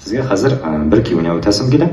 Сезгә хәзер бер көй уйнап үтәсем килә.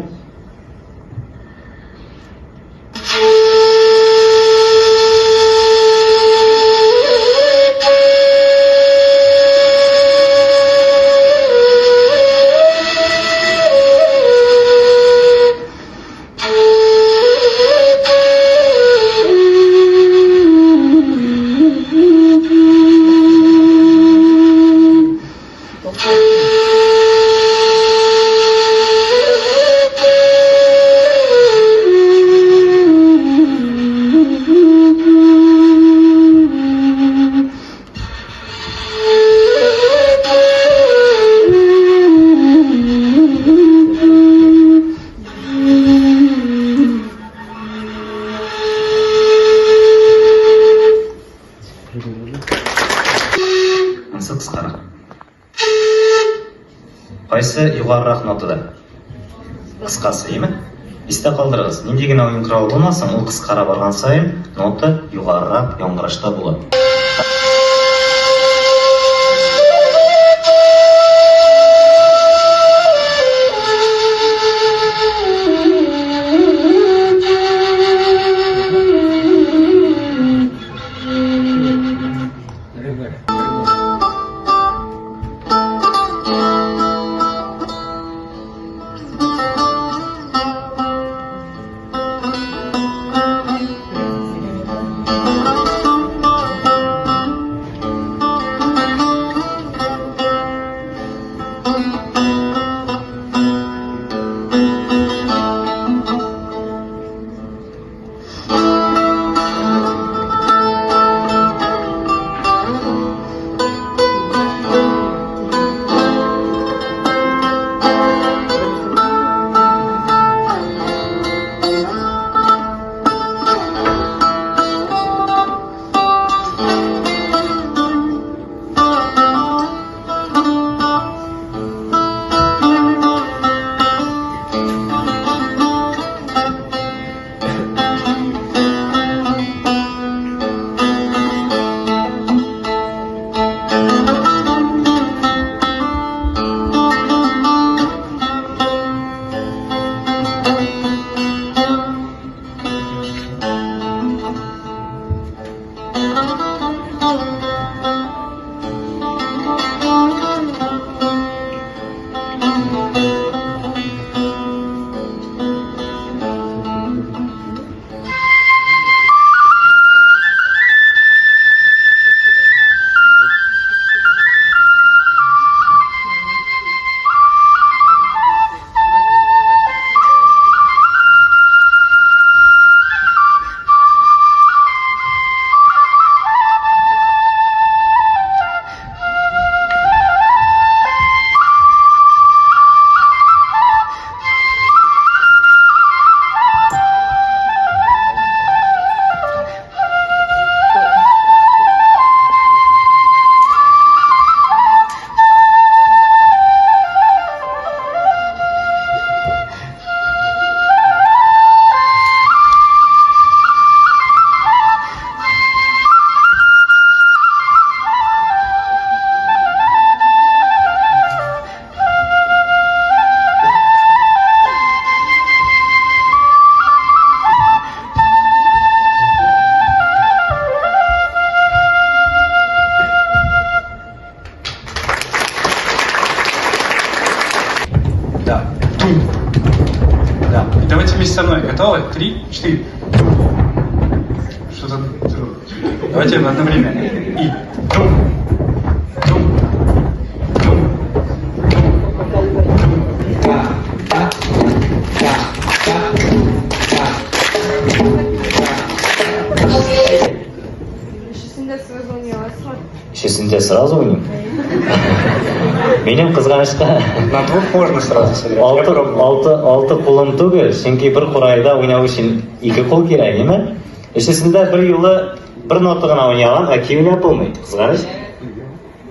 Ансы кыскарак. Кайсы югарырак нотада? Кыскасы, име? Истә калдырыгыз, нинди генә уен коралы булмасын, ул кыскара барган саен нота югарырак яңгырашта була. четыре. Что за... Давайте одновременно. И дум, дум, дум, дум, дум, та, та, та, та, та. Өчесен дә сразу уйный аласызмы? Өчесен дә сразу уйныйм. Минем кызганычка На двух можно сразу сыграть. Я алты, пробовал. алты кулым түгел, чөнки бер курайда уйнау өчен ике кул кирәк, әйеме? Өчесендә бер юлы бер нота гына уйный алам, ә көй уйнап булмый. Кызганыч.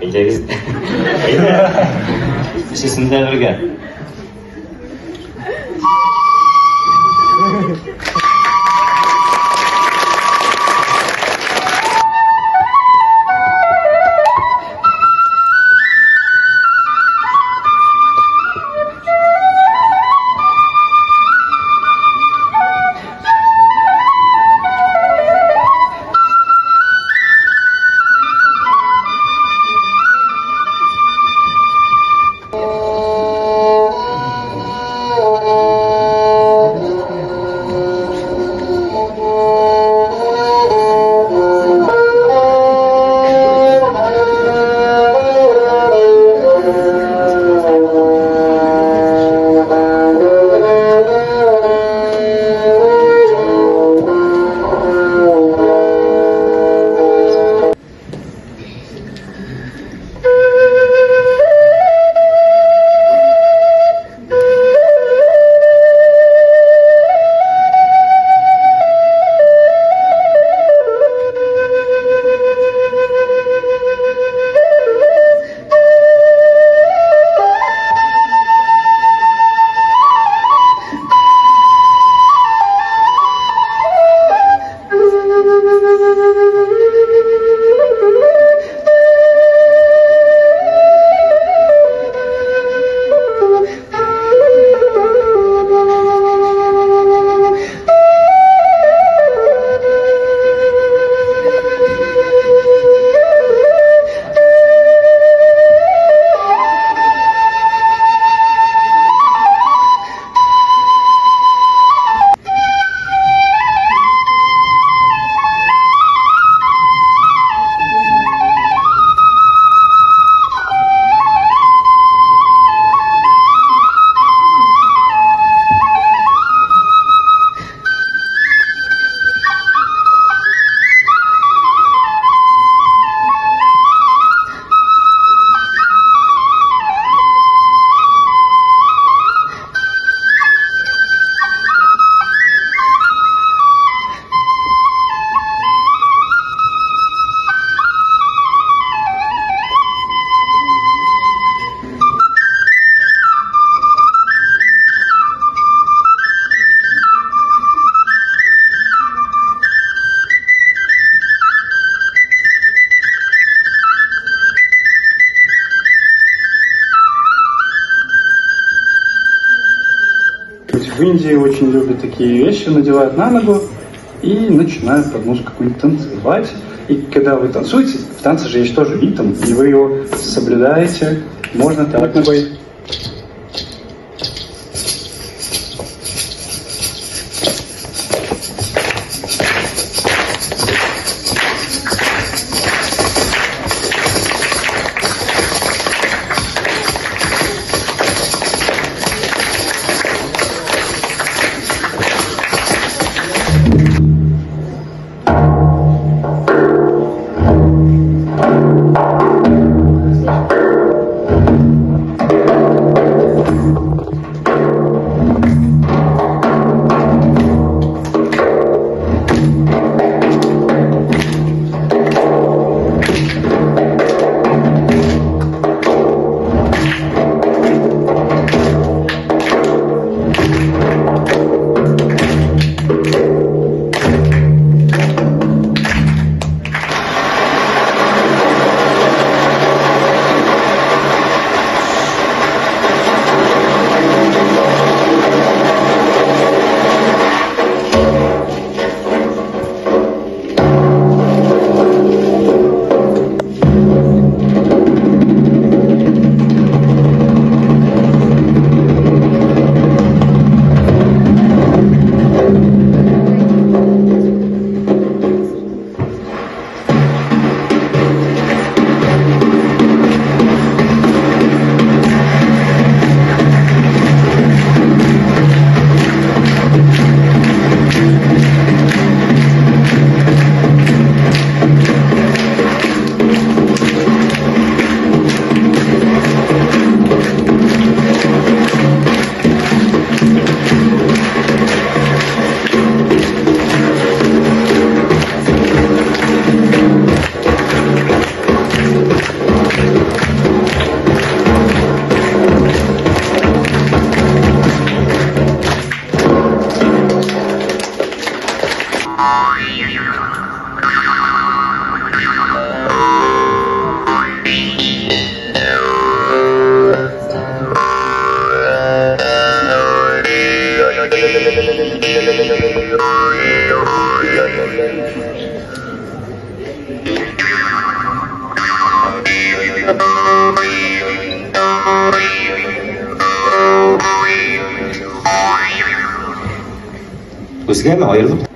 Әйдәгез. Әйдә. Өчесендә бергә. В Индии очень любят такие вещи, надевают на ногу и начинают под музыку какую-нибудь танцевать. И когда вы танцуете, в танце же есть тоже ритм, и вы его соблюдаете. Можно так ногой. Үзгәме, аерылып?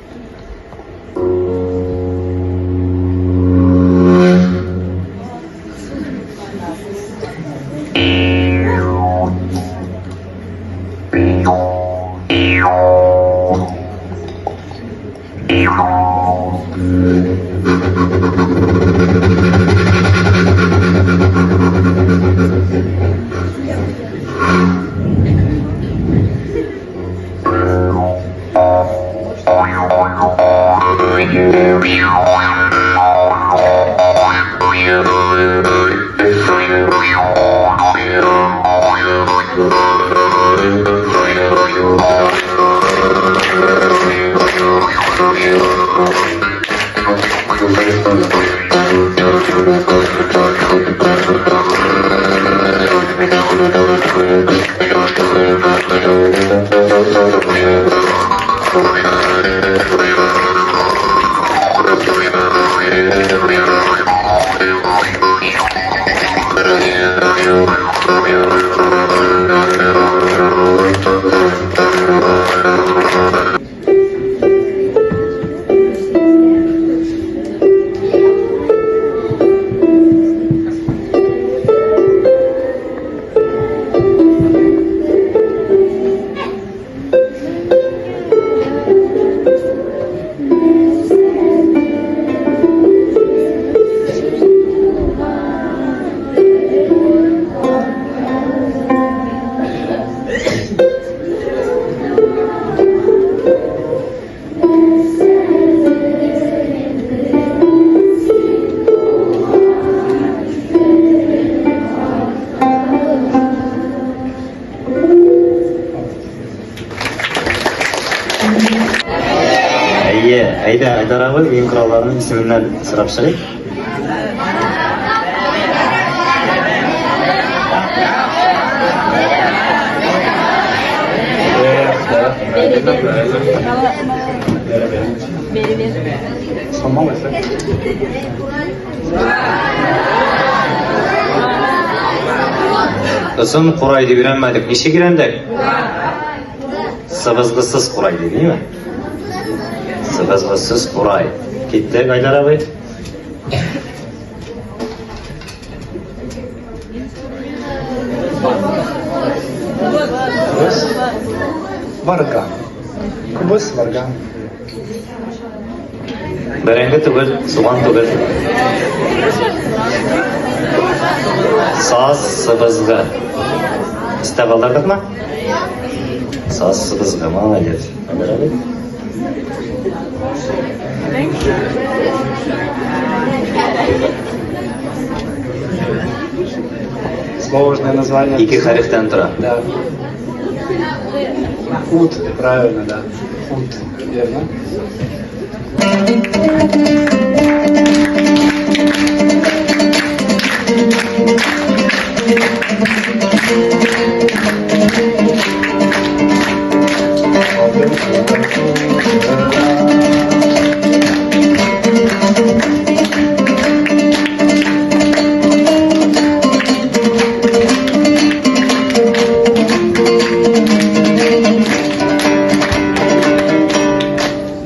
Әйе, әйдә, Айдар абый, уен коралларының исеменнән сорап чыгыйк. Сломалась, да? Озын курай дип өйрәнмәдек. Ничек өйрәндек? Сыбызгысыз курай ди, димме? Сыбызгысыз курай. Киттек, Айдар абый. Кубыз. Варган. Кубыз, варган. Бәрәңге түгел, суган түгел. Саз сыбызгы. Истә калдырдыкмы? Саз сыбызгы, молодец. Айдар абый. Сложное название. Ике хәрефтән тора. Да. Ут, правильно, да. Ут, верно.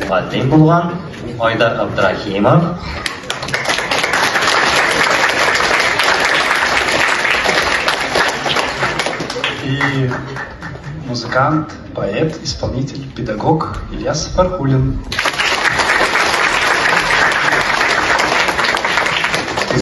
Мөгаллим булган Айдар Абдрахимов. И музыкант, поэт, исполнитель, педагог Ильяс Фархулин.